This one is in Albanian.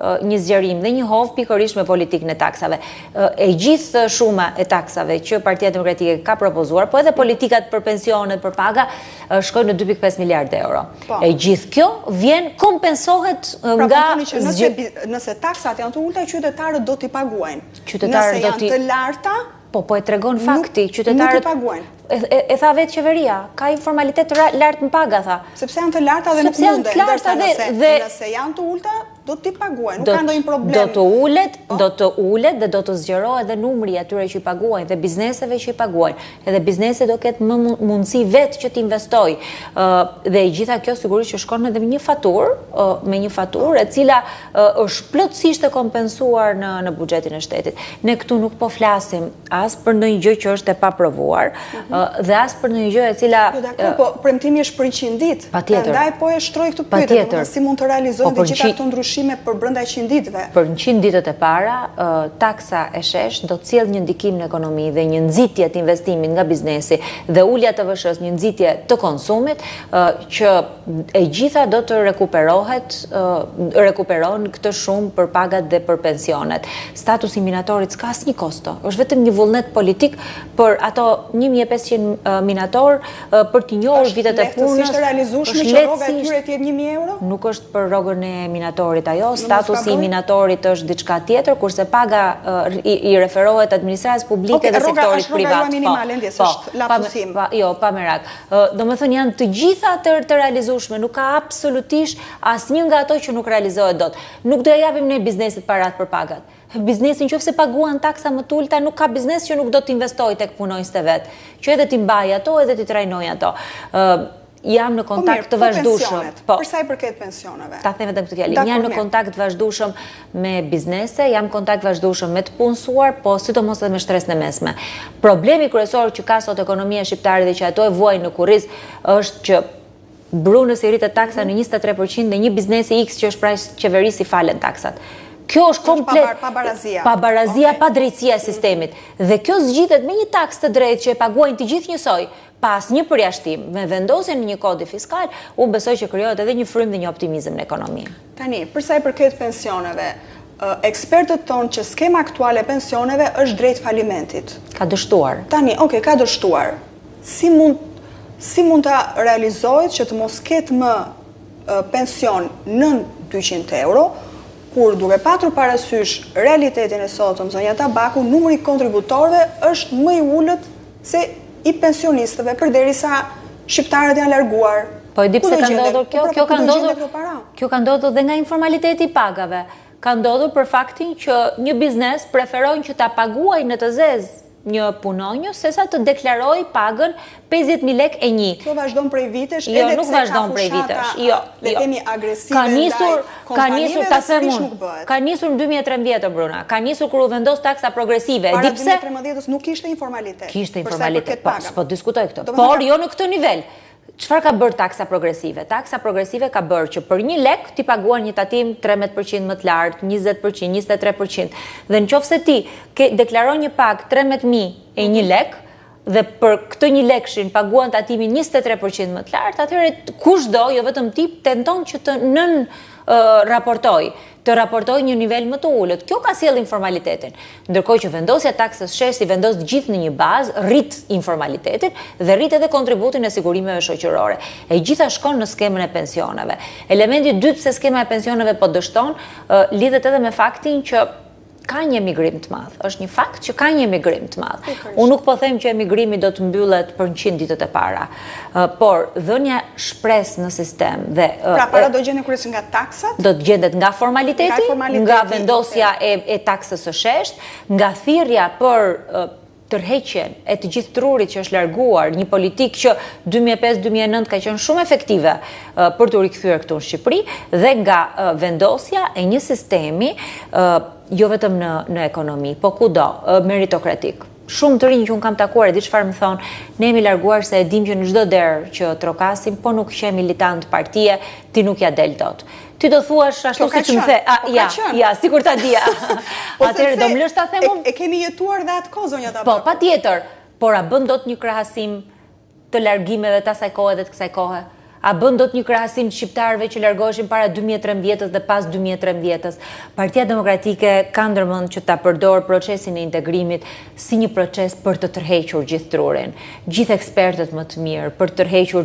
një zgjerim dhe një hov pikërisht me politikën e taksave. E gjithë shuma e taksave që Partia Demokratike ka propozuar, po edhe politikat për pensionet, për paga, shkojnë në 2.5 miliardë euro. Po. E gjithë kjo vjen kompensohet pra, po nga thoni që nëse nëse taksat janë të ulëta, qytetarët do t'i paguajnë. Qytetarët do t'i janë të larta, Po, po e tregon fakti, qytetarët nuk i paguajnë. E, e, e tha vetë qeveria, ka informalitet të lartë në paga, tha. Sepse janë të larta dhe nuk munden, ndërsa nëse, dhe, nëse janë të ulëta, do t'i paguajnë, nuk ka ndonjë problem. Do të ulet, po. do të ulet dhe do të zgjerohet dhe numri i atyre që i paguajnë dhe bizneseve që i paguajnë. Edhe biznesi do ketë më mundësi vetë që të investojë. Ë dhe e gjitha kjo sigurisht që shkon edhe me një faturë, me një faturë e cila është plotësisht e kompensuar në në buxhetin e shtetit. Ne këtu nuk po flasim as për ndonjë gjë që është e paprovuar mhm. dhe as për ndonjë gjë e cila Jo, dakord, po premtimi është për 100 ditë. Patjetër. Prandaj po e shtroj këtë pyetje, domethënë si mund të realizohen po, të gjitha këto ndryshime për brenda 100 ditëve? Për 100 ditët e para, taksa e sheshtë do të sjellë një ndikim në ekonomi dhe një nxitje të investimit nga biznesi dhe ulja e TVSH-së, një nxitje të konsumit, që e gjitha do të rekuperohet, rekuperon këtë shumë për pagat dhe për pensionet. Statusi i minatorit s'ka asnjë kosto, është vetëm një vullnet politik për ato 1500 minatorë për t'i njohur vitet e punës. Është lehtësisht e realizueshme që rroga e tyre të jetë 1000 euro? Nuk është për rrogën e minatorit ajo, statusi i minatorit është diçka tjetër, kurse paga i referohet administratës publike dhe sektorit privat. Okej, rroga është rroga minimale, ndjesë, po, është lapsusim. Jo, pa merak. Domethënë janë të gjitha të, të realizueshme, nuk ka absolutisht asnjë nga ato që nuk realizohet dot. Nuk do ja japim ne biznesit paratë për pagat. Biznesi në qoftë se paguan taksa më të ulëta, nuk ka biznes që nuk do të investojë tek punonjësit e vet, që edhe t'i mbajë ato, edhe t'i trajnojë ato. Jam në po kontakt të po vazhdueshëm. Po. Për sa i përket pensioneve. Ta them vetëm këtë fjali. Jam në kontakt të vazhdueshëm me biznese, jam në kontakt vazhdueshëm me të punësuar, po sidomos edhe me shtresën e mesme. Problemi kryesor që ka sot ekonomia shqiptare dhe që ato e vuajnë në kurriz është që Brunës i rritet taksa në 23% dhe një biznesi X që është pranë qeverisë i falen taksat. Kjo është komplet pabarazia, pabarazia, padrejtësia e sistemit. Dhe kjo zgjidhet me një taksë të drejtë që e paguajnë të gjithë njësoj, pa asnjë përjashtim, me vendosjen e një kodi fiskal, unë besoj që krijohet edhe një frymë dhe një optimizëm në ekonomi. Tani, për sa i përket pensioneve, ekspertët thonë që skema aktuale e pensioneve është drejt falimentit. Ka dështuar. Tani, ok, ka dështuar. Si mund si mund ta realizohet që të mos ketë më pension nën 200 euro, kur duke patur parasysh realitetin e sotëm, zonja Tabaku, numri i kontributorëve është më i ulët se i pensionistëve, përderisa shqiptarët janë larguar. Po e di pse ka ndodhur kjo? Po, pra, kjo ka ndodhur Kjo ka ndodhur dhe nga informaliteti i pagave. Ka ndodhur për faktin që një biznes preferon që ta paguajë në të zezë një punonjës sesa të deklarojë pagën 50.000 lekë e një. Kjo vazhdon prej vitesh, jo, edhe pse ka fushata, jo, le jo. themi agresive ka nisur, ka nisur, ta them unë, ka nisur në 2013 Bruna, ka nisur kur u vendos taksa progresive. Para 2013-ës nuk kishte informalitet. Kishte informalitet, po, s'po diskutoj këtë. Por jo në këtë nivel. Çfarë ka bërë taksa progresive? Taksa progresive ka bërë që për një lek ti paguan një tatim 13% më të lartë, 20%, 23%. Dhe në qoftë se ti ke deklaron një pagë 13.000 e një lek, dhe për këtë një lekshin paguan tatimin 23% më të lartë, atëherë kushdo, jo vetëm ti, tenton që të nënraportojë, të raportojë një nivel më të ulët. Kjo ka sjellë informalitetin. Ndërkohë që vendosja e taksës sheshtë i vendos të gjithë në një bazë, rrit informalitetin dhe rrit edhe kontributin e sigurimeve shoqërore. E gjitha shkon në skemën e pensioneve. Elementi i dytë pse skema e pensioneve po dështon, lidhet edhe me faktin që ka një emigrim të madh. Është një fakt që ka një emigrim të madh. Unë nuk po them që emigrimi do të mbyllet për 100 ditët e para. Por dhënia shpresë në sistem dhe Pra para do gjenden kryesisht nga taksat? Do të gjendet nga formaliteti, nga vendosja e e taksës së sheshtë, nga thirrja për tërheqjen e të gjithë trurit që është larguar, një politikë që 2005-2009 ka qenë shumë efektive për t'u rikthyer këtu në Shqipëri dhe nga vendosja e një sistemi jo vetëm në në ekonomi, po kudo, meritokratik. Shumë të rinj që unë kam takuar e di çfarë më thonë, ne jemi larguar se e dimë që në çdo derë që trokasim, po nuk qe militant partie, ti nuk ia del dot. Ti do thuash ashtu siç më the, a, po ja, ja, sikur ta dija. Po Atëherë do më lësh ta them unë? E kemi jetuar dhe atë kohë zonja Tabaku. Po, patjetër, por a bën dot një krahasim të largimeve të asaj kohe dhe të kësaj kohe? A bën dot një krahasim të shqiptarëve që largoheshin para 2013-ës dhe pas 2013-ës? Partia Demokratike ka ndërmend që ta përdorë procesin e integrimit si një proces për të tërhequr gjithë trurin, gjithë ekspertët më të mirë, për të tërhequr.